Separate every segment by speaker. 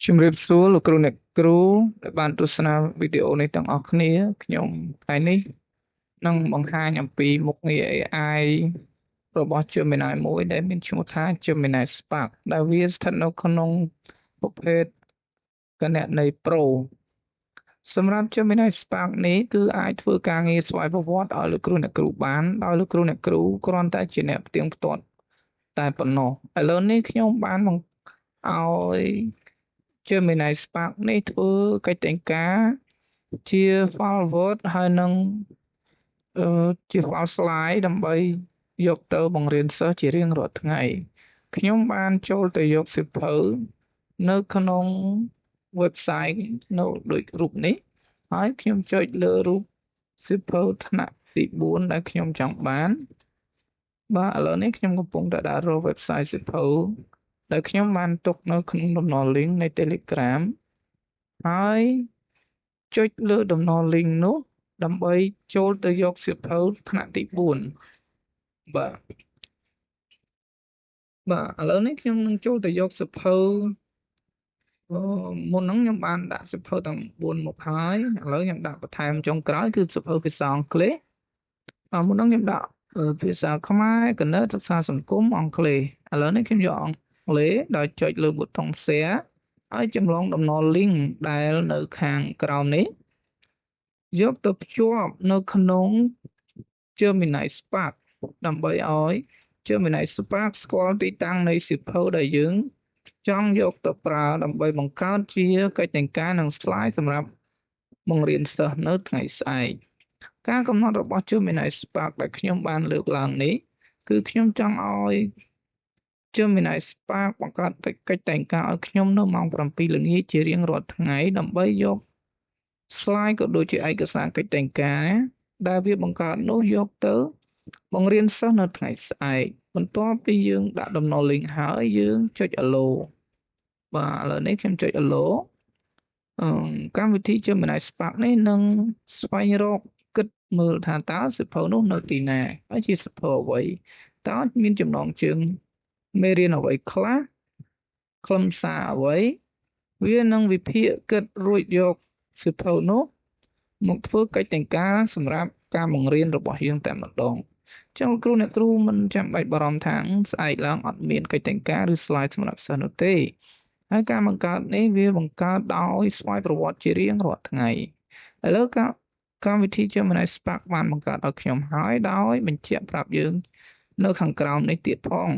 Speaker 1: ជំរាបសួរលោកគ្រូអ្នកគ្រូដែលបានទស្សនាវីដេអូនេះទាំងអស់គ្នាខ្ញុំថ្ងៃនេះនឹងបង្ហាញអំពីមុខងារ AI របស់ Gemini មួយដែលមានឈ្មោះថា Gemini Spark ដែលវាស្ថិតនៅក្នុងប្រភេទគណនី Pro សម្រាប់ Gemini Spark នេះគឺអាចធ្វើការងារស្វ័យប្រវត្តិឲ្យលោកគ្រូអ្នកគ្រូបានដោយលោកគ្រូអ្នកគ្រូគ្រាន់តែជាអ្នកផ្ទៀងផ្ទាត់តែប៉ុណ្ណោះឥឡូវនេះខ្ញុំបានបង្ឲ្យ Gemini Spark នេះធ្វើកិច្ចតែងការជា file Word ហើយនឹងជា file slide ដើម្បីយកទៅបង្រៀនសិស្សជារៀងរាល់ថ្ងៃខ្ញុំបានចូលទៅយកសៀវភៅនៅក្នុង website នៅដូចរូបនេះហើយខ្ញុំចុចលើរូបសៀវភៅថ្នាក់ទី4ដែលខ្ញុំចង់បានបាទឥឡូវនេះខ្ញុំកំពុងតែដើររក website សៀវភៅដែលខ្ញុំបានទុកនៅក្នុងតំណ link នៃ Telegram ហើយចុចលើតំណ link នោះដើម្បីចូលទៅយកសៀវភៅថ្នាក់ទី4បាទបាទឥឡូវនេះខ្ញុំនឹងចូលទៅយកសៀវភៅមុនហ្នឹងខ្ញុំបានដាក់សៀវភៅទាំង4មកហើយឥឡូវខ្ញុំដាក់បន្ថែមចុងក្រោយគឺសៀវភៅភាសាអង់គ្លេសមុនហ្នឹងខ្ញុំដាក់ភាសាខ្មែរគណិតសិក្សាសង្គមអង់គ្លេសឥឡូវនេះខ្ញុំយកអង់គ្លេសដោយចុចលើប៊ូតុង share ហើយចម្លងតំណ link ដែលនៅខាងក្រោមនេះយកទៅភ្ជាប់នៅក្នុង Gemini Spark ដើម្បីឲ្យ Gemini Spark ស្គាល់ទីតាំងនៃសៀវភៅដែលយើងចង់យកទៅប្រើដើម្បីបង្កើតជាកិច្ចតែងការនិង slide សម្រាប់បង្រៀនសិស្សនៅថ្ងៃស្អែកការកំណត់របស់ Gemini Spark ដែលខ្ញុំបានលើកឡើងនេះគឺខ្ញុំចង់ឲ្យ Gemini Spark បង្កើតកិច្ចតែងការឲ្យខ្ញុំនៅម៉ោង7ល្ងាចជារៀងរាល់ថ្ងៃដើម្បីយក slide ក៏ដូចជាឯកសារកិច្ចតែងការដែលវាបង្កើតនោះយកទៅបង្រៀនសិស្សនៅថ្ងៃស្អែកបន្ទាប់ពីយើងដាក់តំណ link ហើយយើងចុច allow បាទឥឡូវនេះខ្ញុំចុច allow កម្មវិធី Gemini Spark នេះនឹងស្វែងរកគិតមើលថាតើសៀវភៅនោះនៅទីណាហើយជាសៀវភៅអ្វីតើមានចំណងជើងមេរៀនអ្វីខ្លះខ្លឹមសារអ្វីវានឹងវិភាគគិតរួចយកសៀវភៅនោះមកធ្វើកិច្ចតែងការសម្រាប់ការបង្រៀនរបស់យើងតែម្ដងចឹងលោកគ្រូអ្នកគ្រូមិនចាំបាច់បារម្ភថាស្អែកឡើងអត់មានកិច្ចតែងការឬ slide សម្រាប់សិស្សនោះទេហើយការបង្កើតនេះវាបង្កើតដោយស្វ័យប្រវត្តិជារៀងរាល់ថ្ងៃឥឡូវការកម្មវិធី Gemini Spark បានបង្កើតឲ្យខ្ញុំហើយដោយបញ្ជាក់ប្រាប់យើងនៅខាងក្រោមនេះទៀតផង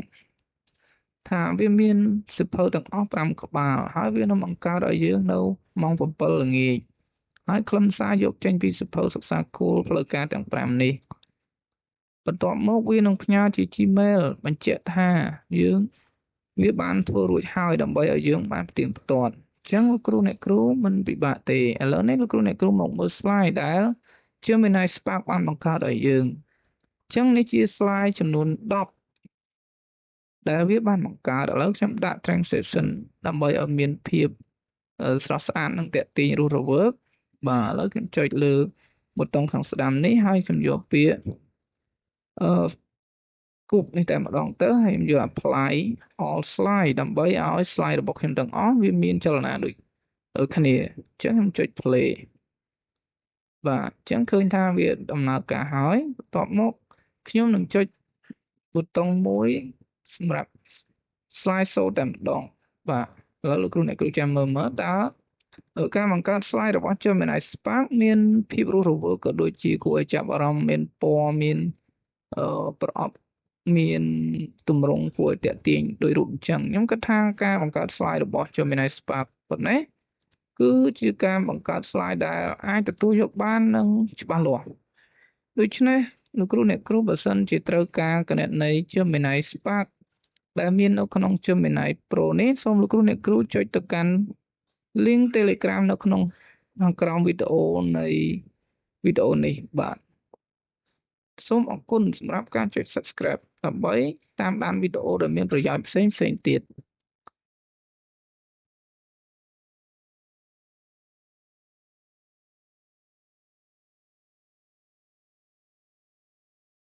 Speaker 1: ថាវាមានសៀវភៅទាំងអស់5ក្បាលហើយវានឹងបង្កើតឲ្យយើងនៅម៉ោង7ល្ងាចហើយខ្លឹមសារយកចេញពីសៀវភៅសិក្សាគោលផ្លូវការទាំង5នេះបន្ទាប់មកវានឹងផ្ញើជា Gmail បញ្ជាក់ថាយើងវាបានធ្វើរួចហើយដើម្បីឲ្យយើងបានផ្ទៀងផ្ទាត់អញ្ចឹងលោកគ្រូអ្នកគ្រូមិនពិបាកទេឥឡូវនេះលោកគ្រូអ្នកគ្រូមកមើល slide ដែល Gemini Spark បានបង្កើតឲ្យយើងអញ្ចឹងនេះជា slide ចំនួន10ដែលវាបានបង្កើតឥឡូវខ្ញុំដាក់ transition ដើម្បីឲ្យមានភាពស្រស់ស្អាតនិងទាក់ទាញរស់រវើកបាទឥឡូវខ្ញុំចុចលើប៊ូតុងខាងស្ដាំនេះហើយខ្ញុំយកពាក្យអឺគូបនេះតែម្ដងទៅហើយខ្ញុំយក apply all slide ដើម្បីឲ្យ slide របស់ខ្ញុំទាំងអស់វាមានចលនាដូចគ្នាអញ្ចឹងខ្ញុំចុច play បាទអញ្ចឹងឃើញថាវាដំណើរការហើយបន្ទាប់មកខ្ញុំនឹងចុចប៊ូតុងមួយសម្រាប់ slide show តែម្ដងបាទឥឡូវលោកគ្រូអ្នកគ្រូចាំមើលមើលតើការបង្កើត slide របស់ Gemini Spark មានភាពរស់រវើកក៏ដូចជាគួរឲ្យចាប់អារម្មណ៍មានពណ៌មានប្រអប់មានទម្រង់គួរឲ្យទាក់ទាញដោយរូបអញ្ចឹងខ្ញុំគិតថាការបង្កើត slide របស់ Gemini Spark ប៉ុណ្ណេះគឺជាការបង្កើត slide ដែលអាចទទួលយកបាននិងច្បាស់លាស់ដូច្នេះលោកគ្រូអ្នកគ្រូបើសិនជាត្រូវការគណនី Gemini Spark ដែលមាននៅក្នុង Gemini Pro នេះសូមលោកគ្រូអ្នកគ្រូចុចទៅកាន់ link Telegram នៅក្នុងខាងក្រោមវីដេអូនៃវីដេអូនេះបាទសូមអរគុណសម្រាប់ការចុច Subscribe ដើម្បីតាមដានវីដេអូដែលមានប្រយោជន៍ផ្សេងៗទៀត។